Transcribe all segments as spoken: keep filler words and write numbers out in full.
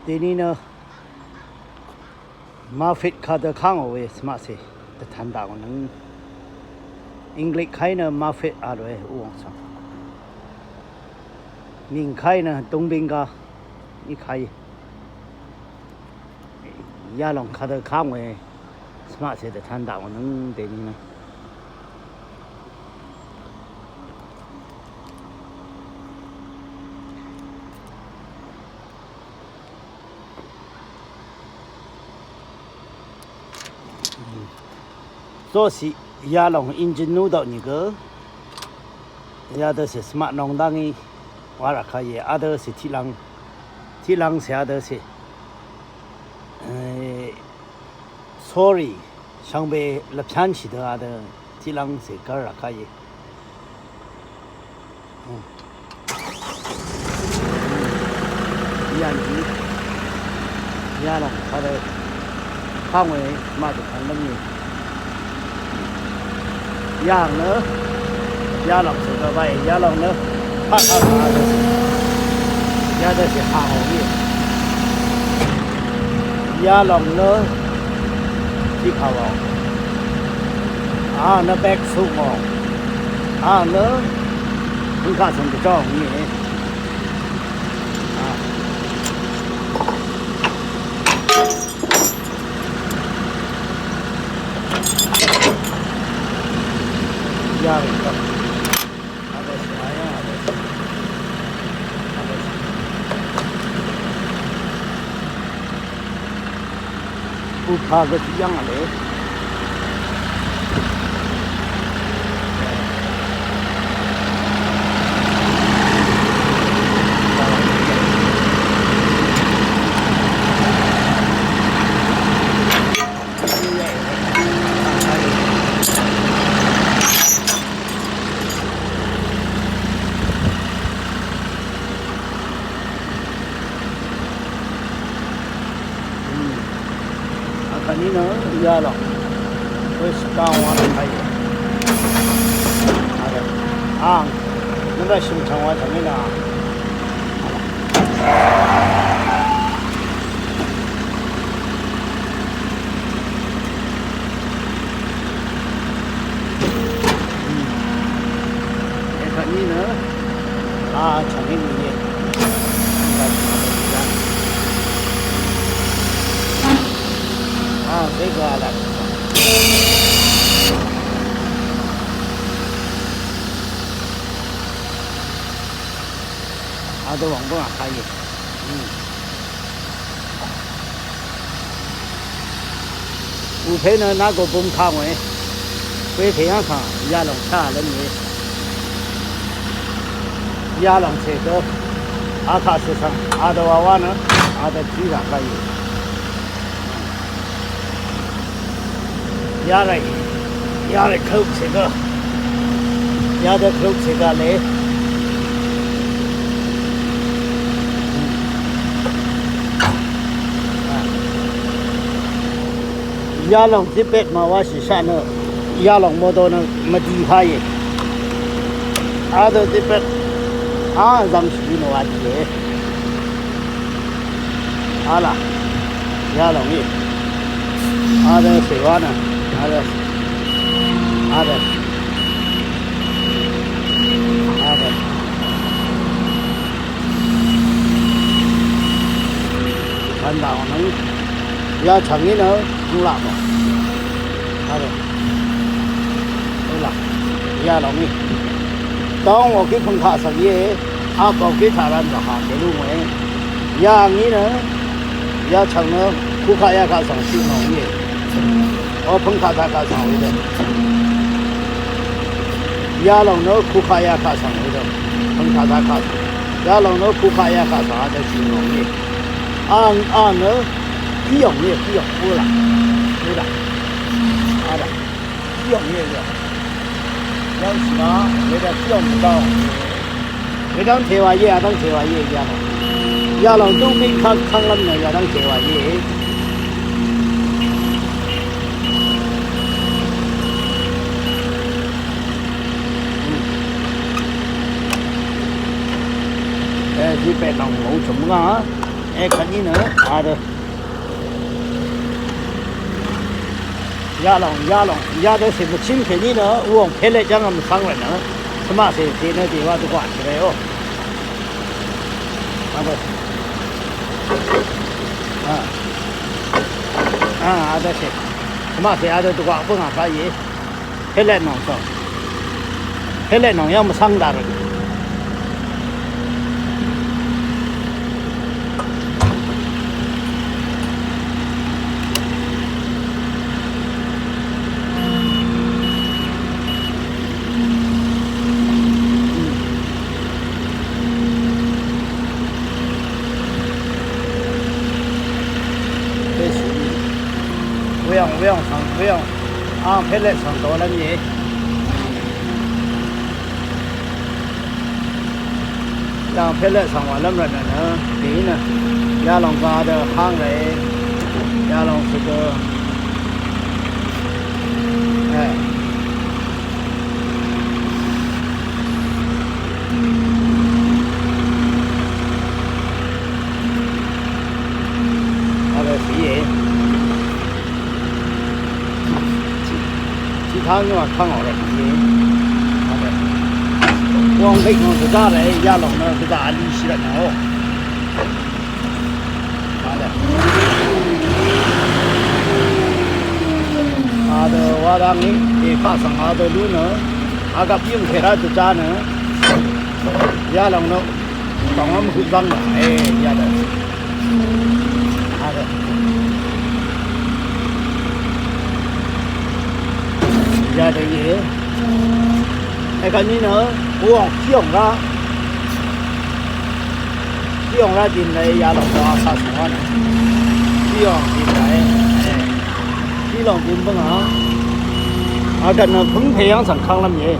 Dèní nø Mafit kadø kangò we smaqse dvtan daqò nøng. Inglik kaí nø Mafit a lòe uwang svng. Ming kaí nø Dongbing ga í kaí. Yalòng kadø kangò we smaqse dvtan daqò nøng dèní nø. Zoqsiq yalòng engine nú daqò nìgø. Yadø se smart nong dangí wa rvka ye adø se tiqlang. Tiqlang se adø se. Eh, sorry. Shvngbe lvpyán shì dø adø tiqlv́ng cè gv́r rvká íe. Yà nì yalòng kadø kangwe maqdø kànlv́m íe. Yàng nø yalòng cè gvbá íe. Yalòng nø paqkv́m adø cè yadø cè kàngò íe. Yalòng nø tiqkàwà. Àng nø bek suq mò. Àng nø pøngkaq svng dvjóng íe. Yalòng nø Upa gø tiq yv́ng vle. Akvt ní nø yalòng we shvkang wa nø kàí. Àng nø shø̀m chv̀ng wa chv̀ng í nø. Ekvt ní nø a chv̀ng í nìe. A zé gø a laq. A dø wv̀ng bǿngà kayì. Bùpé nø nagò bum kangòe. Wepè yv́ng kà yalòng shá lv́m nìe. Yalòng cè gø akaq cè svng adø wawa nø adø tiq rà kayì. Yarì, yarì kløp cè gø. Yadø kløp cè gø le. Yalòng tiq pet màwashì shaq nø yalòng modo nø mvdi kayì. Adø tiq pet a zvngshì nø wa dìe. Ala. Yalòng í. Adø cè wa nø. Adø. Adø. Adø. Vndà nøng yachv̀ng í nø vnglaq mò. Adø. Vnglaq. Yalòng í. Dong wò kí pvngkaq svng íe. Ap wò kí taq ran rvhà dèlú ngòe. Yà ngí nø yachv̀ng nø kukaq yakaq svng shø ngò ngíe. O pvngkaq taq kaq svng we dø. Yalòng nø kukaq yakaq svng we dø. Pvngkaq taq kaq. Yalòng nø kukaq yakaq svng a dø shø ngò ngíe. Àng àng nø píyòng íe píyòng. Ú là. Ú là. Á là. Píyòng íe íe. Yv́ng shì na wedv́ng píyòng mvdv́ng. Wedv́ng tèwà íe, adv́ng tèwà íe, yalòng. Yalòng dúngmí kv́ng kv́nglv́m nø yadv́ng tèwà íe. E, zí pet lòng mvng chø̀m ngá. Èkvt ní nø, adø. Yalòng, yalòng, yadø cè mvchím kèní nø, wòng pèlè jv́ng vmvsvng rvt nø. Svmaqcè tè nø dèwa dvgwà shvrè ó. Adø. A. A, adø cè. Svmaqcè adø dvgwà bǿngà kà íe. Pèlè nòng svng. Pèlè nòng yv́ng mvsvng daq rvt. Weyv̀ng, weyv̀ng svng, weyv̀ng. Àng pèlè svng dòlv́m íe. Yàng pèlè svng wàlv́m rvt nø nø, dèí nø. Yalòng gà dø háng rèí. Yalòng svng dø. È. Adø svng íe. Tiqkv́ng nø vkv́ng ò rvt nø. Wòng bèk nò dvzá rèí yalòng nø dvzá vlishì rvt nø. Adø. Adø wa dv́ngí èkaq svng adø lú nø. Vgvp yǿng kèra dvzá nø. Yalòng nø. Tòng v́m høq zv́ng nø. E, yadø. Adø. Yadø íe. Èkvt ní nø, wòng píòng rá. Píòng rá dìn lèí yalòng dø vsvng wá nø. Píòng dìn lèí. Píòng dìn bǿngà. Vgvt nø pǿng pè yv́ng svng kv́nglv́m íe.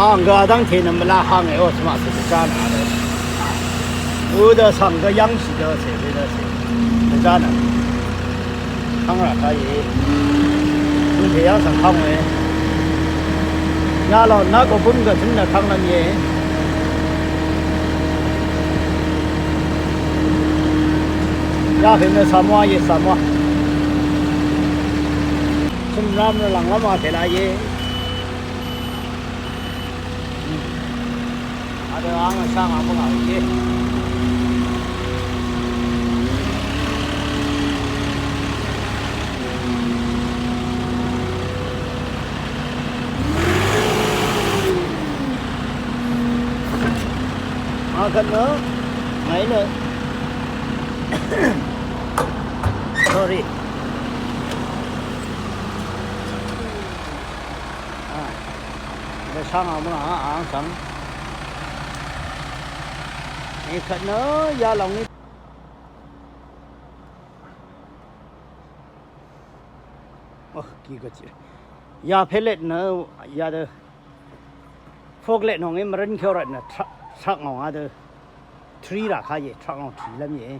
Àng gø dv́ngte nø mvlá háng èó svmaqcè dvzá nø adø. Udø svng gø yv́ngshì dø cè wedø cè. Dvzá nø. Kv́ng rà kà íe. Bø̀n pè yv́ng svng kv́ng we. Yalòng nà gø bø̀n gø tø̀n nø kv́ng lv́m íe. Yaqhø̀n nø Samoa íe, Samoa. Cø̀m ram nø lv̀nglv́m a kèla íe. Adø àng vsvng àng bǿngà íe. Àng kvt nø ngàí nø. Sorry. A, dvsvng àng mvngà àng svng. Èkvt nø yalòng í. Ò, kì gø chì. Ya pèlè nø yadø. Fok lè nòng í mvrøn kyo rvt nø truck, truck ngòng adø. Three rà kà íe, truck ngòng three lv́m íe.